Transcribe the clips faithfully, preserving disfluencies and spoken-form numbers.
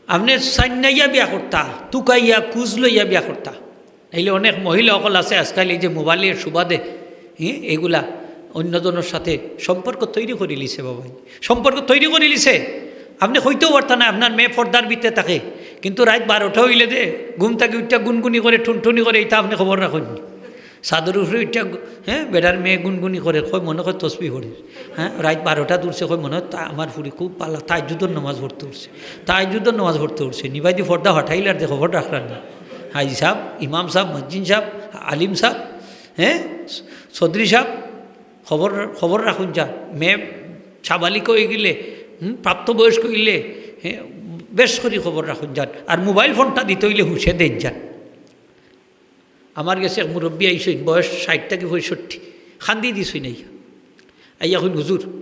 আপনে সাইন্নাইয়া বিয়া করতা, তুকাইয়া কুজ লইয়া বিয়া করতা। এইলে অনেক মহিলা অকল আছে আজকাল এই যে মোবাইলর সুবাদে, হ্যাঁ, এগুলা অন্যজনের সাথে সম্পর্ক তৈরি করিলিছে বাবা, সম্পর্ক তৈরি করিলিছে। আপনে কইতেও পারতা না আপনার মেয়ে পর্দার ভিতরে থাকে, কিন্তু রাইত বারোটা অইলে দে ঘুম থাকি উঠিয়া গুনগুনি করে, টুনটুনি করে, ইতা আপনে খবর রাখইন। চাদর উপরে উঠিয়া গু-, হ্যাঁ, বেটার মেয়ে গুনগুনি করে, কয় মনে কয় তসবি পড়ের। হ্যাঁ, রাইত বারোটা উঠছে, কয় মনে কয় তা-, আমার ফুরি খুব ভালা, তাহাজ্জুদর নামাজ পড়তে উঠছে, তাহাজ্জুদর নামাজ পড়তে উঠছে। নিবাইদি পর্দা ফাটাইল আর দে খবর রাখলা না। হাজি সাব, ইমাম সাব, মজ্জিন সাব, আলিম সাব, হ্যাঁ, চৌধুরী সাব, খবর, খবর রাখইন যান। মেয়ে সাবালিক অইগেলে, হুম, প্রাপ্তবয়স্ক অইলে, হ্যাঁ, বেশ করি খবর রাখইন যান। আর মোবাইল ফোনটা দিতে অইলে হুশে দেইন যান। আমার গেছে এক মুরব্বি আইছইন, বয়স ষাইট থাকি পঁয়ষট্টি, কান্দি দিছইন আইয়া। আইয়া কইন, "হুজুর,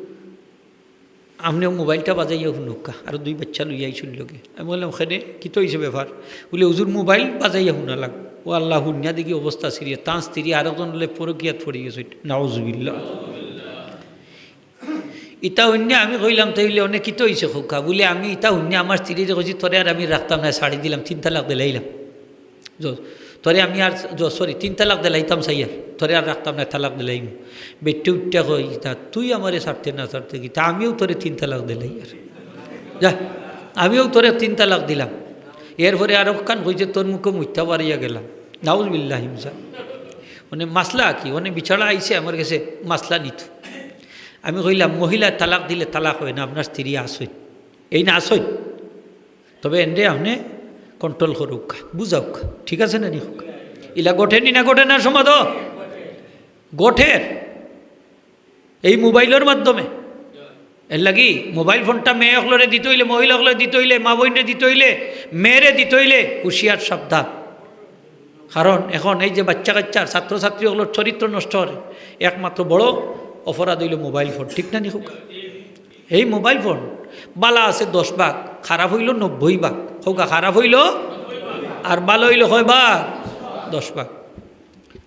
আপনেও মোবাইলটা বাজাইয়া হুনউক্কা।" আরো দুই বাইচ্চা লইয়া আইছইন লগে। আমি কইলাম, "কেনে, কিতা অইছে ব্যাপার?" বুলে, "হুজুর, মোবাইল বাজাইয়া হুনা লাগবো।" ও আল্লাহ, হুনিয়া দেখি অবস্থা সিরিয়াস, তান স্ত্রী আরকজনর লগে পরকিয়াত পড়ি গেছইন। নাউজুবিল্লাহ। ইতা হুনিয়া আমি কইলাম, "তাইলে অনে কিতা অইছে কউক্কা?" বুলে, "আমি ইতা হুনিয়া আমার স্ত্রীরে কইছি, 'তোরে আর আমি রাখতাম না, ছাড়ি দিলাম, তিন তালাক দিলাইলাম।' জ-, তোরে আমি আর, জ-, sorry, তিন তালাক দিলাইতাম চাইয়ার, তোরে আর রাখতাম না, তালাক দিলাইমু।" বেটিয়ে উঠিয়া কয়, "ইতা তুই আমারে ছাড়তে না ছাড়তে কিতা, আমিও তোরে তিন তালাক দিলাইয়ার। যা, আমিও তোরে তিন তালাক দিলাম।" এরপরে আরকখান কইছে, "তোর মুখে মুইতা বাড়িয়া গেলাম।" নাউজুবিল্লাহ হিমসা। মানে মাসলা কি? মানে বিচারা আইছে আমার গেছে মাসলা নিত। আমি কইলাম, "মহিলা তালাক দিলে তালাক অয় না, আপনার স্ত্রী আছইন, এইন আছইন।" তবে এনরে আপনে control করউক্কা, বুঝাউক্কা, ঠিক আছে না নি কউক্কা? ইলা ঘটের নি না ঘটের না সমাজো? ঘটের। এই মোবাইলর মাধ্যমে। এরলাগি মোবাইল ফোনটা মেয়ে অকলরে দিতে অইলে, মহিলা অকলরে দিতে অইলে, মা বইনরে দিতে অইলে, মেয়েরে দিতে অইলে হুঁশিয়ার সাবধান। কারণ এখন এই যে বাইচ্চা কাইচ্চার, ছাত্রছাত্রী অকলর চরিত্র নষ্ট অর, একমাত্র বড় অপরাধ অইলো মোবাইল ফোন, ঠিক না নি কউক্কা? এই মোবাইল ফোন বালা আছে দশ ভাগ, খারাপ অইলো নব্বই ভাগ। কউক্কা, খারাপ অইলো আর বালা অইলো কয় ভাগ? দশ ভাগ।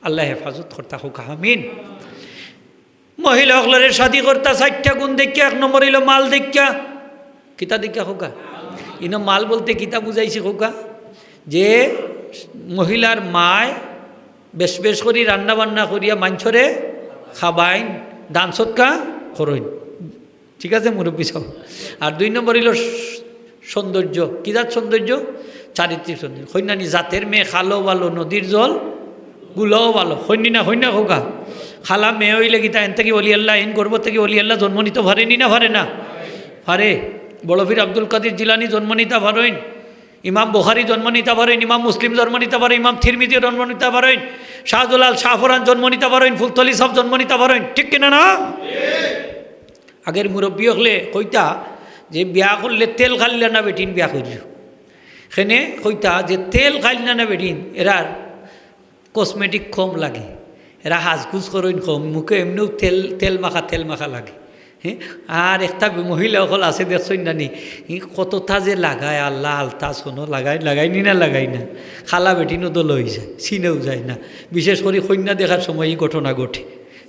আল্লায় হেফাজত করতা কউক্কা, আমিন। মহিলা অকলরে শাদি করতা চাইরটা গুণ দেখিয়া, এক নম্বর অইলো মাল দেখিয়া। কিতা দেখিয়া কউক্কা? ইনো মাল বলতে কিতা বুঝাইছি কউক্কা? যে মহিলার মায় বেশ বেশ করি রান্না বান্না করিয়া মানষরে খাবাইন, দান সদকা করইন। ঠিক আছে মুরব্বি সাব? আর দুই নম্বর অইলো স-, সৌন্দর্য। কি জাত সৌন্দর্য? চারিত্রিক সৌন্দর্য। কইন না নি, "জাতের মেয়ে খালো ভালো, নদীর জল গুলাও ভালো।" কইন নি না, কইন না কউক্কা? খালা মেয়ে অইলে কিতা এন থাকি অলি আল্লাহ, এন গর্ভ থাকি অলি আল্লাহ জন্ম নিতো পারে নি না পারে না? পারে। বড় পীর আব্দুল কাদির জিলানী জন্ম নিতা পারইন, ইমাম বুখারী জন্ম নিতা পারইন, ইমাম মুসলিম জন্ম নিতা পারইন, ইমাম তিরমিজি জন্ম নিতা পারইন, শাহজালাল শাহপরান জন্ম নিতা পারইন, ফুলতলি সাব জন্ম নিতা পারইন, ঠিক কিনা না? আগের মুরব্বি অকলে কইতা যে বিয়া করলে তেল খাইলা না বেটিন বিয়া করিও। কেনে কইতা যে তেল খাইলা না বেটিন, এরার cosmetic কম লাগে, এরা হাজগুজ করইন কম, মুখে এমনেউ তেল, তেল মাখা, তেল মাখা লাগে। হ্যাঁ, আর একটা মহিলা অকল আছে দেখছইন না নি, ই কততা যে লাগায়, আল্লাহ আলতা সোনো লাগায়, লাগায় নি না, লাগায় না। খালা বেটিনও দল অই যায়, চিনাও যায় না। বিশেষ করি কইন্যা দেখার সময় ই ঘটনা ঘটে,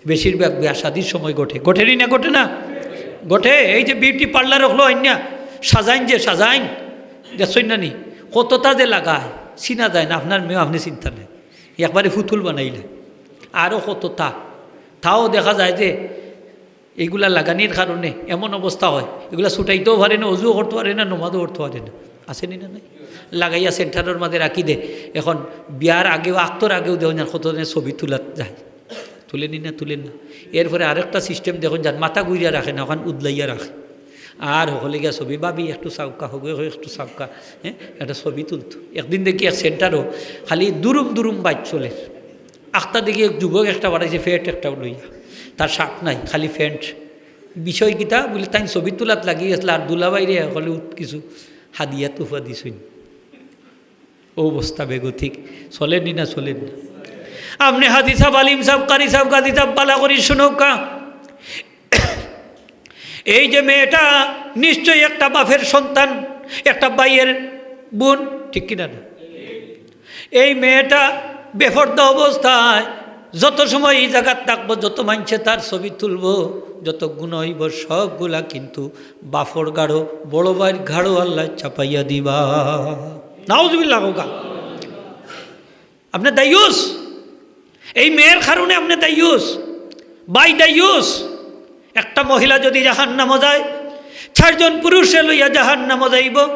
বেশিরভাগ বিয়া শাদির সময় ঘটে, ঘটে নি না, ঘটে না? ঘটে। এই যে বিউটি পার্লার অকলো আইন্যা সাজাইন, যে সাজাইন, দেখছইন না নি, কততা যে লাগায়, চিনা যায় না। আপনার মেয়ে আপনে চিনতা নায়, একবারে ফুতুল বানাইলা। আরও কততা, তাও দেখা যায় যে এইগুলা লাগানির কারণে এমন অবস্থা হয়, এগুলা ছুটাইতেও পারে না, অজুও করতে পারে না, নমাজও পড়তে পারে না। আছে নি না নাই? লাগাইয়া সেন্টারর মাঝে রাখি দে। এখন বিয়ার আগেও, আখতর আগেও দেখইন যান কতজনে ছবি তুলাত যায়, তুলে নি না, তুলে না। এরপরে আরেকটা system দেখইন যান, মাথা ঘুরিয়া রাখে না, অখান উদলাইয়া রাখে। আর হকলে গিয়া ছবি, "ভাবি একটু চাউক্কা, হগুয়ে কয় একটু চাউক্কা", হ্যাঁ, একটা ছবি তুলতো। একদিন দেখি এক সেন্টারো খালি দুরুম দুরুম বাইক চলের। আখতা দেখি এক যুবক একটা বাড়াইছে, ফেট একটা লইয়া, তার শার্ট নাই, খালি প্যান্ট। বিষয় কিতা বুলে, তাইন ছবি তুলাত লাগি গেছলা, আর দুলাভাইরে হকলে উত-, কিছু হাদিয়া তুফা দিছইন। অবস্থা বেগতিক, চলের নি না, চলের না? আপনে হাজি সাব, আলিম সাব, কারি সাব, গাজী সাব, বালা করি শুনউক্কা। এই যে মেয়েটা নিশ্চয়ই একটা বাপের সন্তান, একটা ভাইয়ের বোন, ঠিক কিনা না? এই মেয়েটা বেপর্দা অবস্থায় যত সময় ই জাগাত থাকবো, যত মানষে তার ছবি তুলবো, যত গুনাহ অইবো সবগুলা কিন্তু বাফর ঘাড়ো, বড় ভাইর ঘাড়ো আল্লায় চাপাইয়া দিবা। নাউজুবিল্লাহ কউক্কা। আপনে দায়ুস, এই মেয়ের কারণে আপনে দায়ুস, ভাই দায়ুস। একটা মহিলা যুদি জাহান্নামো যায়, চাইরজন পুরুষে লইয়া জাহান্নামো যাইবো।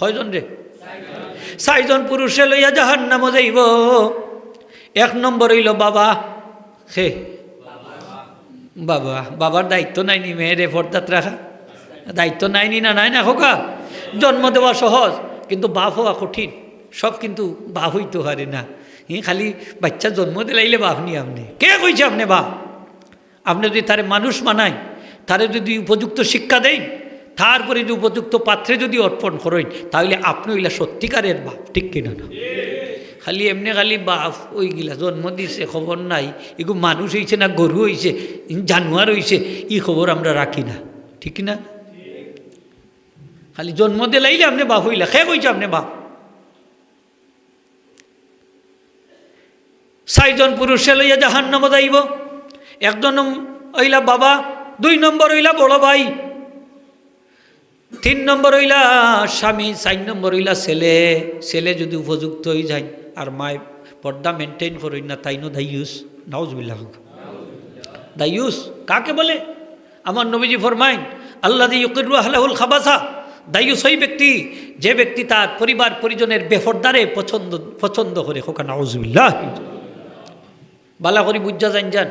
কয়জন রে? চাইরজন পুরুষে লইয়া জাহান্নামো যাইবো। এক নম্বর অইলো বাবা। কে? বাবা। বাবার দায়িত্ব নাইনি মেয়েরে পর্দাত রাখা? দায়িত্ব নাইনি না, নাই না কউক্কা? জন্ম দেওয়া সহজ, কিন্তু বাফ অওয়া কঠিন। সব কিন্তু বাফ অইতো পারে না। ই খালি বাইচ্চা জন্ম দিলাইলে বাফ নি আপনে। কে কইছে আপনে বাফ? আপনে যুদি তারে মানুষ বানাইন, তারে যুদি উপযুক্ত শিক্ষা দেইন, তারপরে যুদি উপযুক্ত পাত্রে যুদি অর্পণ করইন, তাইলে আপনে অইলা সত্যিকারের বাফ, ঠিক কিনা না? খালি এমনে খালি বাফ অইগিলা, জন্ম দিছে, খবর নাই, ইগু মানুষ অইছে না গরু অইছে, জানোয়ার অইছে, ই খবর আমরা রাখি না, ঠিক কিনা? খালি জন্ম দিলাইলে আপনে বাফ অইলা, কে কইছে আপনে বাফ? চাইরজন পুরুষে লইয়া জাহান্নামো যাইবো। একজন অইলা বাবা, দুই নম্বর অইলা বড় ভাই, তিন নম্বর অইলা স্বামী, চাইর নম্বর অইলা ছেলে। ছেলে যুদি উপযুক্ত অই যায় আর মায় পর্দা maintain করইন না, তাইনও দায়ুস। নাউজুবিল্লাহ। দায়ুস কাকে বলে? আমার নবীজি ফরমাইন, "আল্লাযী ইউকিরু আহলাহুল খাবাসা।" দায়ুস ওই ব্যক্তি, যে ব্যক্তি তার পরিবার পরিজনের বেপর্দারে পছন্দ, পছন্দ করে। কউক্কা নাউজুবিল্লাহ। বালা করি বুঝা যাইন যান,